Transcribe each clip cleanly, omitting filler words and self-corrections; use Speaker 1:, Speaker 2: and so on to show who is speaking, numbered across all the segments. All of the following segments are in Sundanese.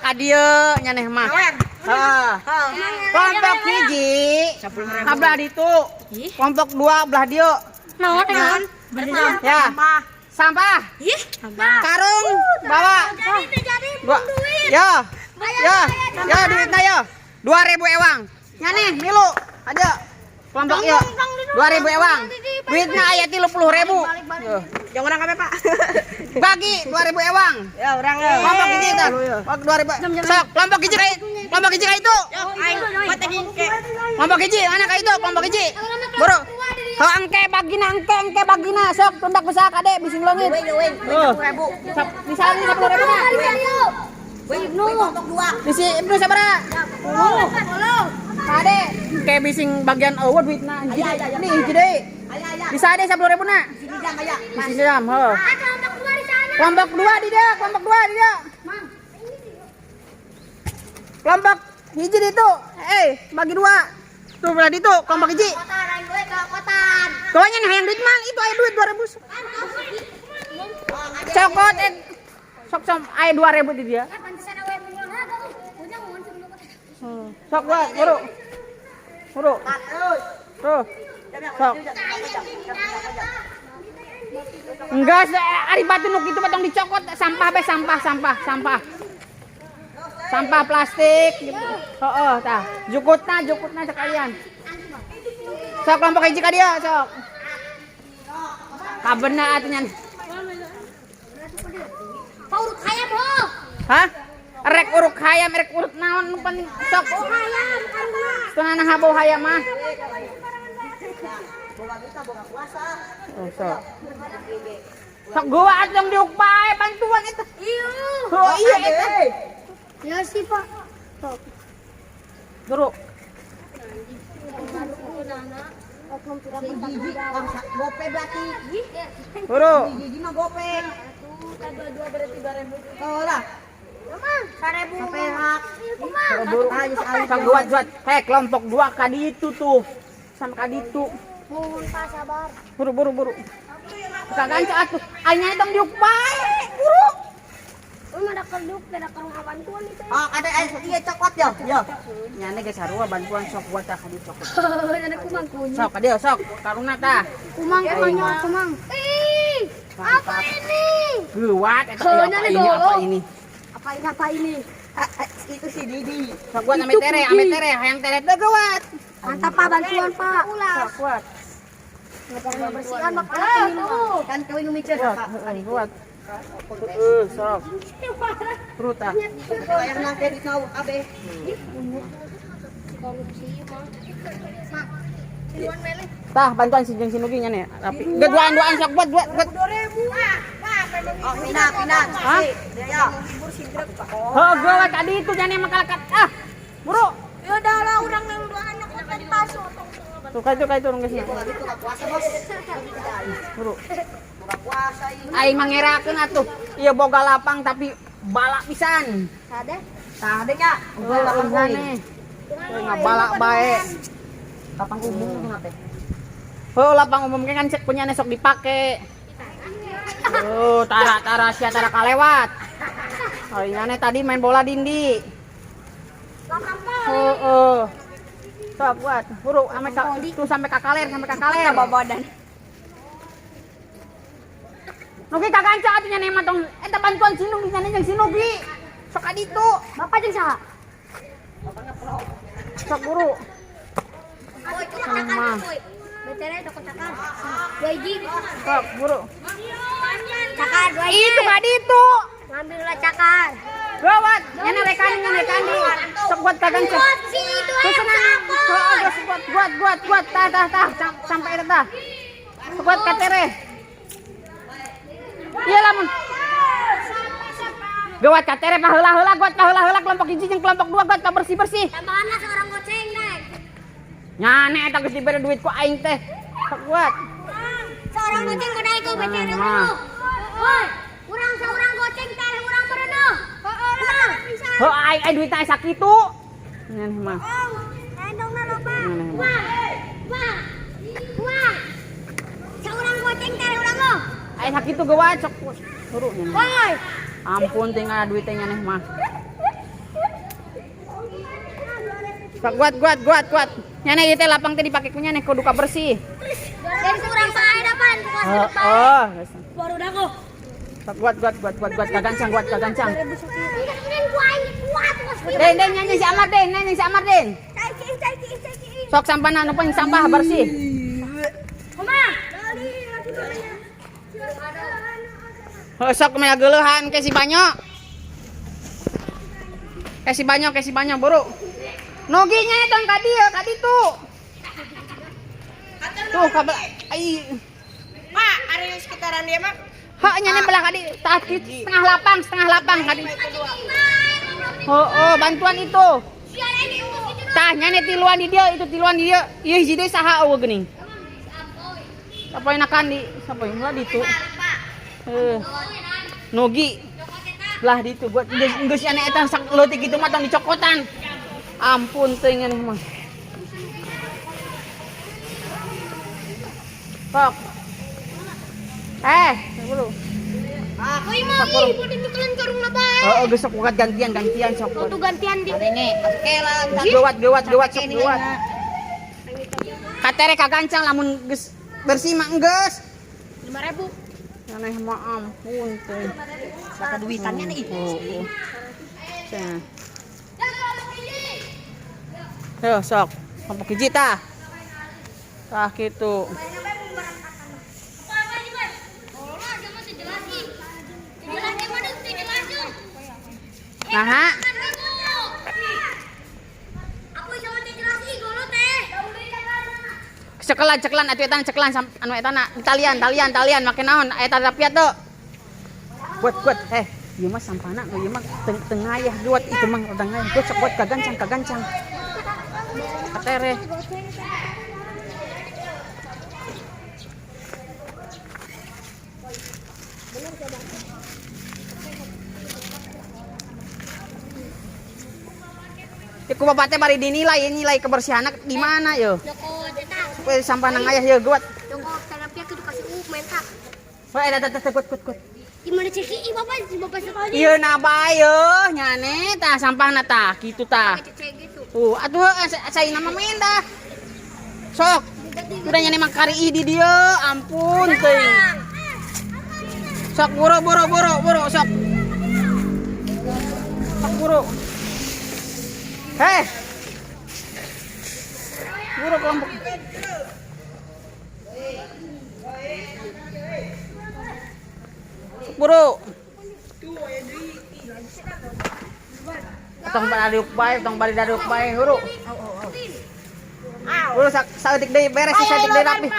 Speaker 1: ka dieu nyaneh mah. Heeh. Kelompok hiji ka belah ditu. Kelompok dua belah dieu.
Speaker 2: Naon, naon?
Speaker 1: Ya. Sampah.
Speaker 2: Ih,
Speaker 1: Karung bawa.
Speaker 2: jadi
Speaker 1: Dua. Ya. Ya. Ya duitna ya. 2000 ewang. Nyaneh milu. Aja. Kelompok ya. 2000 ewang. Duitna aya 30.000. Tuh.
Speaker 3: Yang orang apa, Pak?
Speaker 1: Bagi 2000 ewang.
Speaker 3: Ya, orang ya.
Speaker 1: Kelompok hiji tah. 2000. Sok, kelompok hiji ka kelompok hiji ka itu.
Speaker 3: Aing buat tadi ke.
Speaker 1: Kelompok hiji mana ka itu? Kelompok hiji. Buru. Heuh, engke bagina, engke engke bagina, sok tundak usaha kade bising leungit. Tuh. Sok, bisa ini 10.000 na.
Speaker 2: Ibnu.
Speaker 1: Bisi Ibnu sabaraha? Kade, engke bising bagian eueuh duitna hiji deui. Ini hiji deui. Bisa deh 10.000 na. Bisi jam, heuh.
Speaker 2: Kelompok dua di sana.
Speaker 1: Kelompok dua di dia, kelompok dua di dia. Kelompok hiji di itu. Eh, bagi dua. Tuh belah di itu, kelompok hiji. Pokoknya nih hayang duit mah itu aya duit 2000. Cokot eh sok sok aya 2000 di dia. Sok buat, buru. Buru. Tuh. Sok. Enggak, ari batu nu kitu mah tong dicokot, sampah be, sampah, sampah, sampah. Sampah plastik gitu. Heeh, tah. Jukutna, jukutna sekalian. Sok kelompok hiji ka dieu, sok. Kabeuna atuh nya.
Speaker 2: Urut hayam ho.
Speaker 1: Hah? Rek uruk hayam, rek urut naon nu penting sok.
Speaker 2: Hayam karungna.
Speaker 1: Setengah nah bau hayam mah. Oh, sok. Sok gua atuh diuk bae bantuan eta.
Speaker 2: Iya.
Speaker 1: Oh iya eta.
Speaker 2: Ya sih, Pak. Sok.
Speaker 1: Guru.
Speaker 3: Gope berarti.
Speaker 1: Guru.
Speaker 3: Gigi mah gope. Oh lah.
Speaker 2: Seribu.
Speaker 3: Perak.
Speaker 1: Buru. Sok gua buat. Hei, kelompok dua ka ditu tuh. Sama ka ditu.
Speaker 2: Mohon Pak sabar.
Speaker 1: Buru buru buru. Kaganca atuh. Aing tong diuk bae. Buru.
Speaker 2: Lu ada keduk, ada karung bantuan itu.
Speaker 3: Oh, ada iya coklat ya. Ya.
Speaker 1: Nyane geus sarua bantuan sok buat tah ka dieu cokot.
Speaker 2: Ada kumang kunyit.
Speaker 1: Sok ka dieu sok karungna tah.
Speaker 2: Kumang, kumang, kumang. Ih, apa ini?
Speaker 1: Geuwat eta
Speaker 2: Heuh,
Speaker 1: apa
Speaker 2: nyane
Speaker 1: ini apa
Speaker 2: gowo.
Speaker 1: ini?
Speaker 2: Apa ini, apa ini?
Speaker 3: Ah, ah, itu si Didi.
Speaker 1: Sok buat ame tere, ame tere, hayang tere teu geuwat.
Speaker 2: Mantap Pak bantuan Pak.
Speaker 1: Sok kuat.
Speaker 2: Bersihan Pak anak.
Speaker 3: Kan kau ini mikir
Speaker 1: Kuat,
Speaker 3: Pak.
Speaker 1: heeh, kuat. Heeh, sok. Buru tah.
Speaker 3: Yang nang kredit mau abe.
Speaker 2: Korupsi mah.
Speaker 1: Tah bantuan si jeung si Nugi nya nih, rapi. Geus duaan-duaan sok buat buat buat.
Speaker 3: Oh, pindah, pindah.
Speaker 1: Hah?
Speaker 3: Ya.
Speaker 1: Heuh, geuwat tadi itu nya mah kalakat. Ah. Buru.
Speaker 2: Ya udah lah orang yang dua anak kotor tas.
Speaker 1: Tuh ka itu ka itu geus nya.
Speaker 3: Itu nggak puasa, Bos.
Speaker 1: Buru.
Speaker 3: Buka puasa ini.
Speaker 1: Aing mangerakeun atuh. Ieu boga lapang tapi balak pisan.
Speaker 2: Ada?
Speaker 3: Tah, deh nya.
Speaker 1: Oh, lapang nih. Ngabalak bae.
Speaker 3: Lapang umum kenapa?
Speaker 1: Oh, lapang umum kan cek punya sok dipake. Oh, tara tara sia tara kalewat. Oh, ini tadi main bola dindi. Oh, oh. Sok buat, buru sampai ka, tuh sampai ka kaler, sampai ka kaler.
Speaker 3: Babadan.
Speaker 1: Nugi kaganca atuh nya mah tong eta bantuan si Nugi nya jeung si Nugi. Sok ka ditu.
Speaker 2: Bapak jeung saha?
Speaker 1: Sok buru. Sama.
Speaker 2: Betere dok cakar. Dua hiji.
Speaker 1: Sok buru.
Speaker 2: Cakar dua hiji.
Speaker 1: Itu ka ditu.
Speaker 2: Ngambil lah cakar.
Speaker 1: Gawat, nya rekan nya rekan di. Sok buat kaganca.
Speaker 2: Buat si itu
Speaker 1: Terus
Speaker 2: yang
Speaker 1: senang.
Speaker 2: sapon.
Speaker 1: Oh, geus buat buat buat buat tah tah tah sampai eta tah. Sok buat ka tere. Iya lamun. Gawat ka tere paheula-heula buat paheula-heula kelompok hiji jeung kelompok dua buat bersih-bersih.
Speaker 2: Tambahanlah seorang goceng, Neng.
Speaker 1: Nyane eta geus dibere duit ku aing teh. Sok buat.
Speaker 2: Seorang goceng kudu itu betere
Speaker 1: Nah.
Speaker 2: dulu. Woi, urang seorang goceng teh urang berenang. Urang.
Speaker 1: Heuh aing aing duitna aya sakitu. Nyaneh mah.
Speaker 2: Endongna loba.
Speaker 1: Nyaneh mah.
Speaker 2: Wah. Wah. Wah. Seorang goceng teh urang lo.
Speaker 1: Aya sakitu gawat sok buru nyaneh.
Speaker 2: Woi.
Speaker 1: Ampun tinggal duitnya nyaneh mah. Sok kuat kuat kuat kuat. Nyane ieu teh lapang teh dipake ku nyane kudu bersih.
Speaker 2: Dan kurang sae depan, puasa depan.
Speaker 1: Heeh.
Speaker 2: Baru dago.
Speaker 1: Sok kuat kuat kuat kuat kuat kagancang kuat kagancang.
Speaker 2: Ini ku aing kuat bos.
Speaker 1: Den den nyanyi si Amar den, nyanyi si Amar den.
Speaker 2: Cai cai cai cai.
Speaker 1: Sok sampahna nu poin sampah bersih.
Speaker 2: Kumaha?
Speaker 1: Heuh sok meh geuleuhan ke si Banyo. Ke si Banyo, ke si Banyo buru. Nugi nya tong ka dieu, ka ditu. Tuh kabel ai.
Speaker 3: Pak, ada yang sekitaran dia mah.
Speaker 1: Hak nya belah ka di tah setengah lapang ka di. Oh, bantuan itu. Tah nya tiluan di dieu, itu tiluan di dieu. Ieu hiji deui saha eueuh geuning. Sapoe nakan di, sapoe ulah ditu. Heuh. Nugi lah ditu buat geus nya eta sak leutik kitu mah tong dicokotan. Ampun teuing aneh mah. Sok. Dulu.
Speaker 2: Woi mah ih, bodoh nyekelan karung bae.
Speaker 1: Heeh, geus sok buat gantian gantian sok.
Speaker 2: Tuh gantian di.
Speaker 3: Ini, oke lah.
Speaker 1: Gewat gewat gewat sok gewat. Katere kagancang lamun geus bersih mah enggeus.
Speaker 2: 5.000.
Speaker 1: Aneh mah ampun teuing.
Speaker 3: Saka duitannya nih.
Speaker 1: Oh. Cenah. Yo sok, kelompok hiji tah. Tah kitu. Nah, cekelan cekelan atuh eta cekelan anu eta na talian talian talian make naon eta rapiat teu. Buat buat ieu mah sampahna ieu mah tengayah buat itu mah tengayah buat sok buat kagancang kagancang. Katere. Ya, ku bapak teh bari dinilai, nilai kebersihanna di mana yo? Supaya sampah nang ayah yo guat.
Speaker 2: Joko terapia kudu kasih menta.
Speaker 1: Wah, eta teh kuat kuat kuat.
Speaker 2: Di mana ceki ih bapak, bapak sekali.
Speaker 1: Ieu na bae yo nyane tah sampahna tah kitu tah. Tuh, atuh saya nama minta. Sok. Udah nyane mah kari ih di dieu, ampun teuing. Sok buru buru buru buru sok. Sok buru. Hei. Buru kelompok. Sok buru. Tong bari bae, tong bari daduk bae, huru. Huru saeutik deui beres, saeutik deui rapi.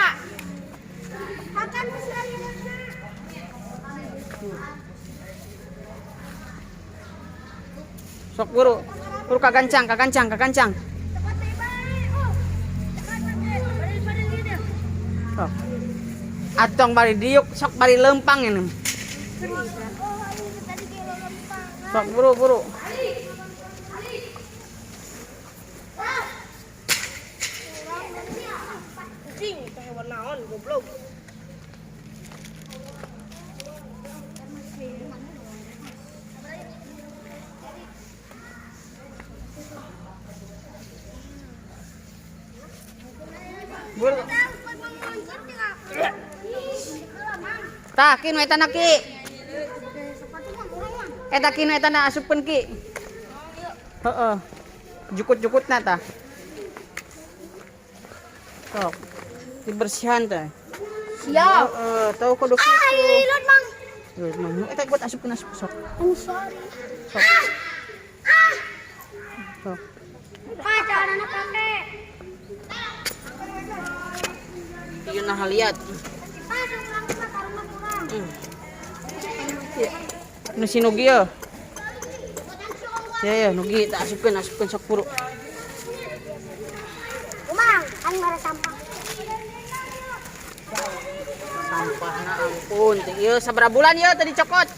Speaker 1: Sok buru. Buru kagancang, kagancang, kagancang. Sok. Atong bari diuk, sok bari lempang ini. Sok buru buru.
Speaker 3: Cing, teh hewan naon goblok.
Speaker 1: Buru. Tah, ki nu eta na ki. Eta ki nu eta na asupkeun ki. Heeh. Jukut-jukutna tah. Sok. Dibersihan teh.
Speaker 2: Siap.
Speaker 1: Heeh, tau kudu kitu.
Speaker 2: Ah, lilon mang.
Speaker 1: Lilon mang. Eta buat asupkeun asup sok.
Speaker 2: I'm sorry.
Speaker 1: Sok.
Speaker 2: Ah.
Speaker 1: Sok.
Speaker 2: Pak, carana pake.
Speaker 1: Ieu nah liat.
Speaker 2: Pak, kurang Pak, karungna kurang.
Speaker 1: Nu si Nugi ye. Ya ya Nugi tak asupkeun asupkeun sok buru.
Speaker 2: Umang, aing ngara sampah.
Speaker 1: Sampahna ampun, ieu sabaraha bulan ieu tadi cokot?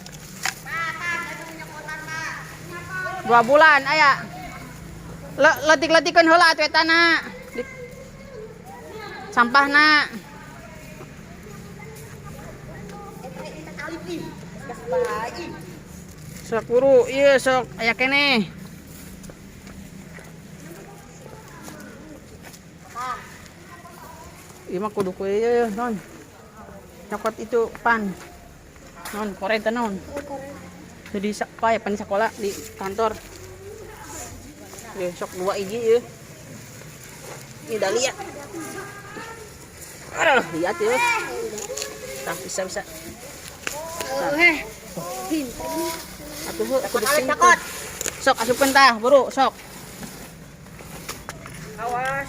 Speaker 1: 2 bulan aya. Letik-letikeun heula atuh eta na. Sampahna. Sok buru, ieu sok aya keneh. Ieu mah kudu ku ieu non. Nyokot itu pan. Non, koren teh naon? Jadi apa ya pan sekolah di kantor. Ya, sok dua hiji ya. Ini dah lihat. Aduh, lihat ya. Tah, bisa bisa.
Speaker 2: Eh.
Speaker 1: Atuh heuh, kudu cokot. Sok asupkeun tah, buru, sok.
Speaker 3: Awas.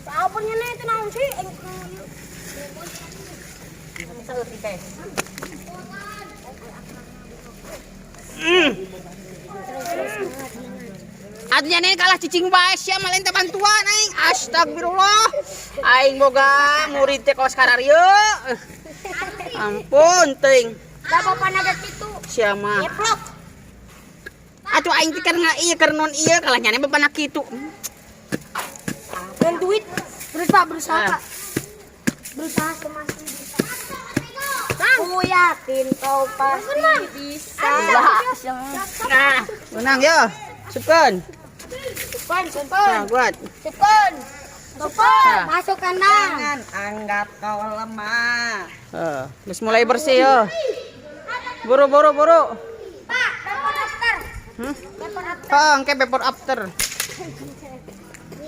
Speaker 2: Apa nya itu naon sih?
Speaker 3: Saeutik teh.
Speaker 1: Atuh nya kalah cicing bae sia mah lain teh bantuan aing. Astagfirullah. Aing boga murid teh kos kararieu. Ampun teuing.
Speaker 2: Da bapak naga kitu.
Speaker 1: Sia mah.
Speaker 2: Nyeplok.
Speaker 1: Atuh aing teh keur ieu keur non ieu kalah nyane bapana kitu.
Speaker 2: Dan duit. Berusaha berusaha
Speaker 1: Ah.
Speaker 2: Pak. Berusaha semakin bisa. Ku yakin kau pasti bisa.
Speaker 1: Nah, menang yo. Supkeun.
Speaker 2: Supon, supon.
Speaker 1: Nah, buat.
Speaker 2: Supon. Supon.
Speaker 1: Nah.
Speaker 2: Masuk kandang.
Speaker 3: Jangan anggap kau lemah.
Speaker 1: Heeh, geus mulai bersih yo. Buru buru buru.
Speaker 2: Pak, before after.
Speaker 1: Hmm?
Speaker 2: Before after.
Speaker 1: Oh, engke before after.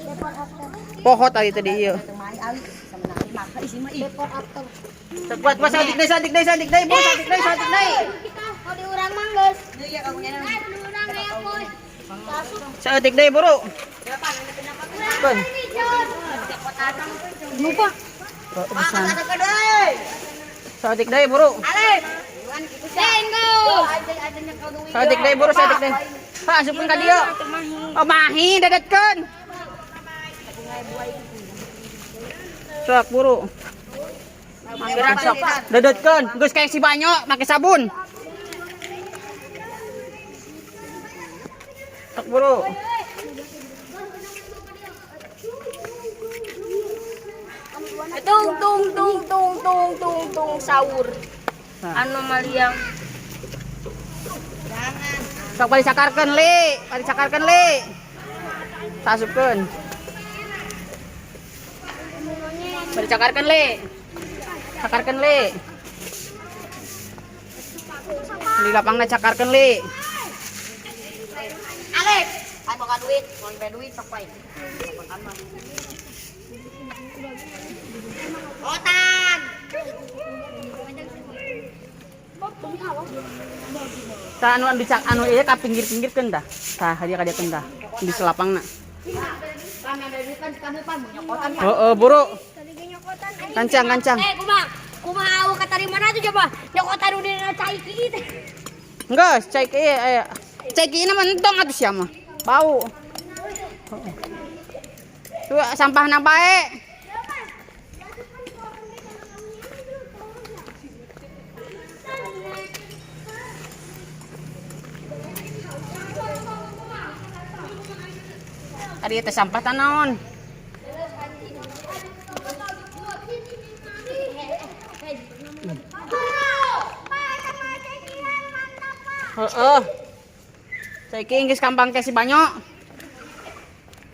Speaker 2: Before after.
Speaker 1: Poho tadi tadi ieu.
Speaker 3: Temani ali sama nani maka isi mah ih.
Speaker 2: Before after.
Speaker 1: Buat buat saeutik deui saeutik deui saeutik deui, buru saeutik deui saeutik deui.
Speaker 2: Kalau diurang mah geus.
Speaker 3: Deui ya kamu nya.
Speaker 2: Eh, diurang aya poe.
Speaker 1: Saeutik deui buru. Keun.
Speaker 2: Lupa.
Speaker 1: Bisa. Saeutik deui buru.
Speaker 3: Alif.
Speaker 2: Senggo.
Speaker 1: Saeutik deui buru saeutik deui. Pak asupkeun ka dieu. Oh, mahi dadetkeun. Sok buru. Sok dedetkeun, geus kayak si Banyo make sabun. Sok buru.
Speaker 3: Tung tung tung tung tung tung tung sahur.
Speaker 1: Nah.
Speaker 3: Anomali yang
Speaker 1: Sok bari sakarkeun li, bari sakarkeun li. Tasupkeun. Bari cakarkeun li. Cakarkeun li. Di lapangna cakarkeun li.
Speaker 3: Alif. Ayo boga duit, mau bayar duit sok wae. Otan.
Speaker 1: Tah anu anu dicak anu ieu ka pinggir-pinggirkeun tah. Tah hadiah ka dieu tah. Di selapangna. Heeh, buru. Kancang, kancang.
Speaker 2: Eh, kumaha? Kumaha awak katarima tuh coba? Nyokotan udah cai kieu teh.
Speaker 1: Geus, cai kieu aya. Cai kieu mah entong atuh sia mah. Bau. Heeh. Tuh sampahna bae. Ari teh sampah tah naon? Heeh. Saiki geus kampang ke si Banyo.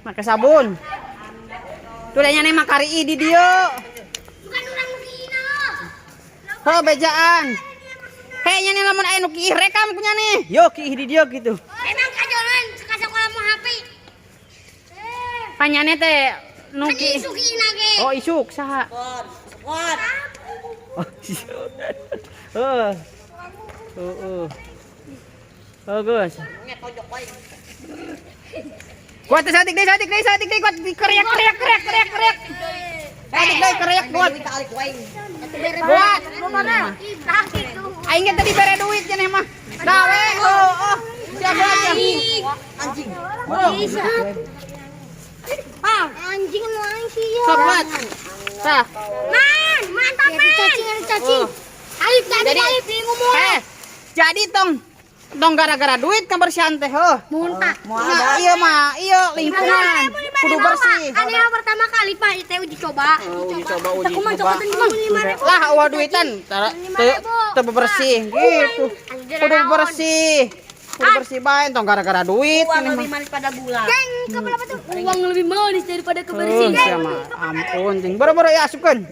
Speaker 1: Make sabun. Tuh nya mah kari di dieu.
Speaker 2: Bukan urang nu kieu
Speaker 1: Heuh bejaan. Hei nya lamun aya nu kiih rekam punya nih. Yo kiih di dieu gitu.
Speaker 2: Emang kajolan ka sekolah mau HP.
Speaker 1: Panyane teh nu
Speaker 2: Kan
Speaker 1: kiih.
Speaker 2: isuk kieu ge.
Speaker 1: Oh isuk saha?
Speaker 3: Kuat.
Speaker 1: Oh. Heeh. Heeh. Bagus. Kuat saeutik deui saeutik deui saeutik deui kuat kriak kriak kriak kriak kriak. Saeutik deui kriak kuat. Kuat.
Speaker 2: Tah kitu.
Speaker 1: Aing ge tadi bere duit cenah mah. Gawe heueuh. Siap aja.
Speaker 3: Anjing.
Speaker 1: Buru.
Speaker 2: Pak, anjing nu aing sih ya.
Speaker 1: Sok kuat. Tah.
Speaker 2: Man, mantap man. Cacing, cacing. Alif tadi alif di ngomong.
Speaker 1: Eh, jadi tong tong gara-gara duit kabersihan teh heuh.
Speaker 2: Mun Pak.
Speaker 1: Nah, iya mah, iya lingkungan kudu bersih.
Speaker 2: Kan yang pertama kali Pak itu uji coba.
Speaker 1: Oh, uji coba, uji
Speaker 2: Aku mah
Speaker 1: coba.
Speaker 2: cokotan cuma 5.000.
Speaker 1: Lah, uang duitan tara teu bersih gitu. Kudu bersih. Kudu bersih bae tong gara-gara duit
Speaker 3: Uang
Speaker 1: ini
Speaker 3: lebih
Speaker 1: mah.
Speaker 3: manis pada gula.
Speaker 2: Geng, keberapa tuh? Uang lebih manis daripada
Speaker 1: Heuh, sia mah. Ampun, cing. Boro-boro ya asupkeun.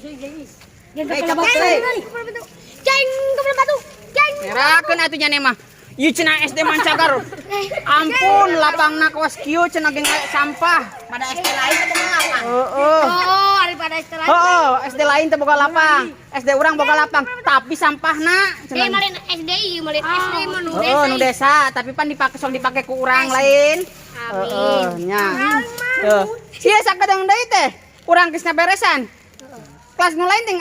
Speaker 1: Eh, cokot deui.
Speaker 2: Ceng kepala batu. Ceng.
Speaker 1: Ngerakeun atuh nya mah. Ieu cenah SD Mancagar. Ampun, lapangna kawas kieu cenah ge sampah.
Speaker 3: Pada SD lain teu boga lapang.
Speaker 1: Heeh.
Speaker 2: Oh, daripada SD lain.
Speaker 1: Heeh, SD lain teu boga lapang. SD urang boga lapang, tapi sampahna
Speaker 2: Eh,
Speaker 1: cenah.
Speaker 2: malin SD ieu, malin SD mah nu
Speaker 1: Heeh, nu
Speaker 2: desa.
Speaker 1: desa, tapi pan dipake sok dipake ku urang lain.
Speaker 2: Amin.
Speaker 1: Heeh, nya. Tuh. Sia sakedeung deui teh. Urang geus beresan. Kelas nu lain teh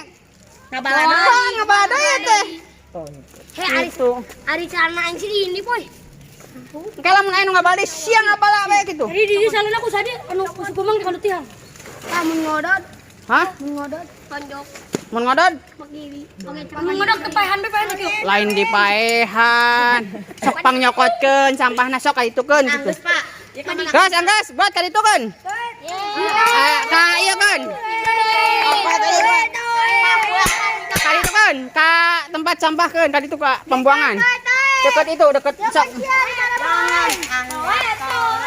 Speaker 3: Ngabala
Speaker 1: ngabala ngabala deui teh.
Speaker 2: Hei, ari
Speaker 1: Gitu.
Speaker 2: ari celana aing sih ini, boy.
Speaker 1: Engke lamun aya nu ngabala deui sia ngabala we gitu.
Speaker 4: Jadi di salon aku tadi anu kusuk kumang di kandutihan.
Speaker 2: Tah mun ngodot,
Speaker 1: Hah?
Speaker 2: mun ngodot tonjok
Speaker 1: Mun ngodod?
Speaker 2: begini. Oke,
Speaker 4: Anu ngodok ke paehan be paehan kieu.
Speaker 1: Lain dipaehan. Sok pangnyokokeun sampahna sok kaditukeun gitu.
Speaker 3: Anggus, Pak. Ya kan
Speaker 1: Gas, anggas, buat kaditukeun. Eh, ka ieu keun. Kaditukeun, ka tempat sampah keun, kaditu ka pembuangan. Deket itu, deket sok.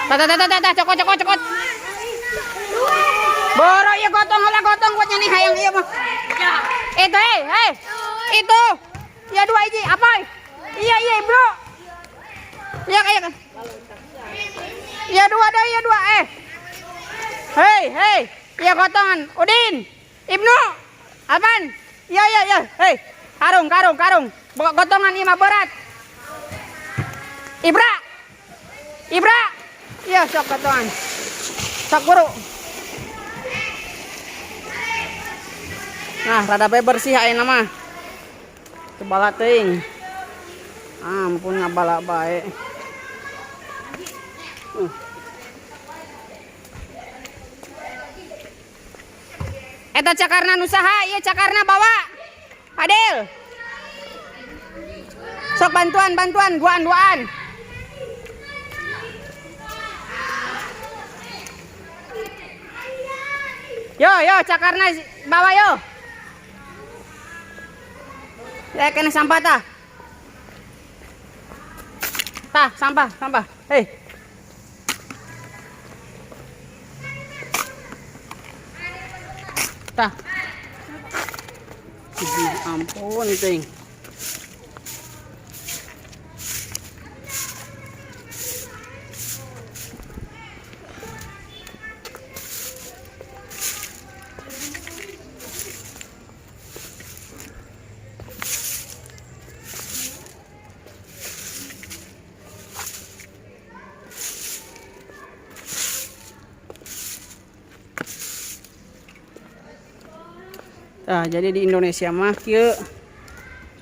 Speaker 1: Tah tah tah tah tah, cokot cokot cokot. Boro ieu gotong heula gotong buat nyani hayang ieu mah. Itu hei, hei. Itu. Ya dua hiji, apa? Iya iya, Bro. Iya iya. Iya dua deh, iya dua eh. Hei, hei. Iya gotongan. Udin. Ibnu. Apaan? Iya iya iya. Hei. Karung karung karung. Gotongan ieu mah berat. Ibra. Ibra. Iya sok gotongan. Sok buru. Nah, rada bae bersih ayeuna mah. Kebala teuing. Ampun ngabala bae. Eta cakarna nu saha? Ieu cakarna bawa. Adil. Sok bantuan bantuan duaan duaan. Yo yo cakarna bawa yo. Ya kena sampah tah. Tah, sampah, sampah. Hei. Tah. Ih, ampun ting. Nah, jadi di Indonesia mah kieu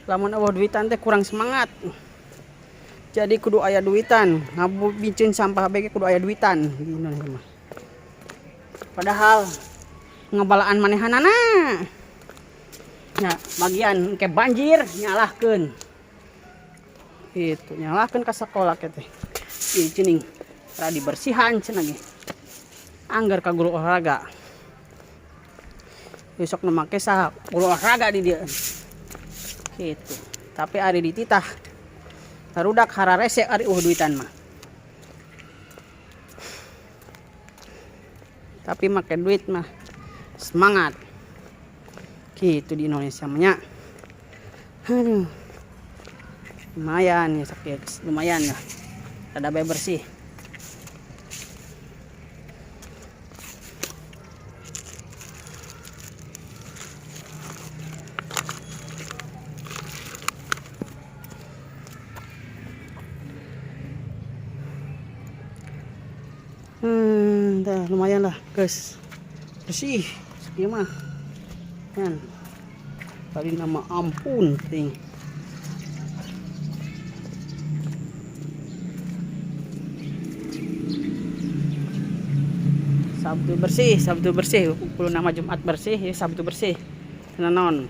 Speaker 1: lamun euweuh duitan teh kurang semangat. Jadi kudu aya duitan, ngabiceun sampah bae kudu aya duitan di Indonesia mah. Padahal ngabalaan manehanana. Nya, bagian ke banjir nyalahkeun. Itu nyalahkeun ka sakola ke teh. Ih cening rada dibersihan cenah ge. Anggar ka guru olahraga. Besok nu make saha guru olahraga di dieu. Gitu. Tapi ari dititah barudak hararese ari euweuh duitan mah. Tapi make duit mah semangat. Gitu di Indonesia mah nya. Aduh. Lumayan ya sakit, lumayan lah. Rada bae bersih. Dah lumayan lah, guys. Bersih, sekian mah. Kan. Tadi nama ampun ting. Sabtu bersih, Sabtu bersih. Kudu nama Jumat bersih, ya Sabtu bersih. Naon.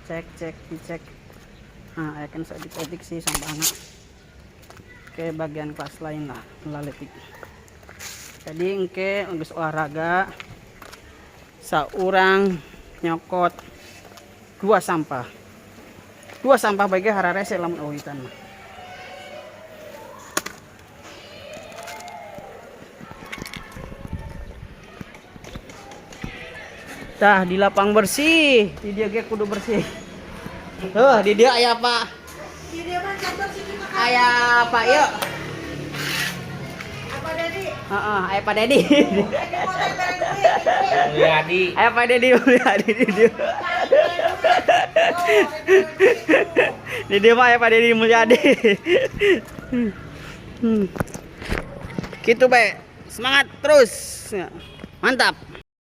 Speaker 1: Cek, cek, dicek. Nah, ya kan seetik-etik sih sampahna. Oke, bagian kelas lain lah, laletik. Jadi engke geus olahraga saurang nyokot dua sampah. Dua sampah bae ge hararese lamun euwitan mah. Tah, di lapang bersih, di dieu ge kudu bersih. Tuh, di dieu aya Pak. Aya Pak yuk. Heeh, aya Pak Dedi.
Speaker 5: Mulyadi.
Speaker 1: Aya Pak Dedi Mulyadi di dieu. Di dieu mah aya Pak Dedi Mulyadi. Gitu, Be. Semangat terus. Mantap.